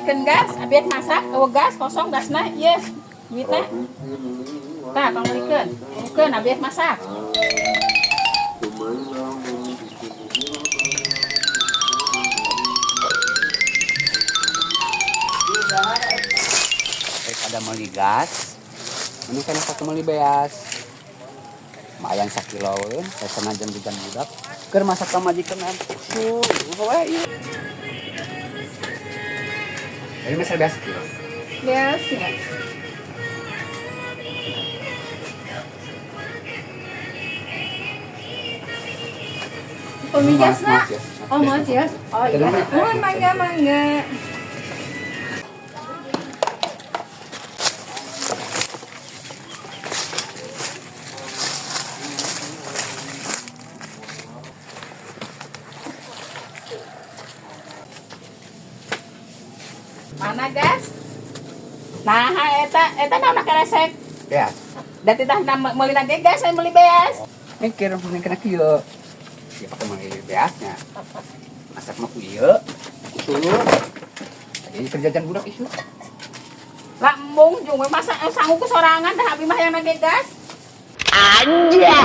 Belikan gas, abi masak, eueuh gas kosong gasna ieu. Duitna. Tah, tong belikeun. Bukeun abi masak. Daripada meuli gas, mending kan sok meuli beas. Lumayan sakiloeun, sanajan jajan budak. Keur masak pamajikan usul, we ieu. Ini meser beas kilo. Beas ya. Pemigasna. Mas, ya. Oh, mas ya. Oh iya. Mohon mangga mangga. Mana gas? Nah, eta eta naon keresek? Beas. Da titah meuli lagi gas, saya meuli beas. Mikir mending kena kieu. Ya pakai meuli beasnya. Masak mah ku ieu, ku sulur. Jadi kerjaan budak isu. Lah embung jeung we masak sanggup ku sorangan dah abi mah yang nage gas. Anjay.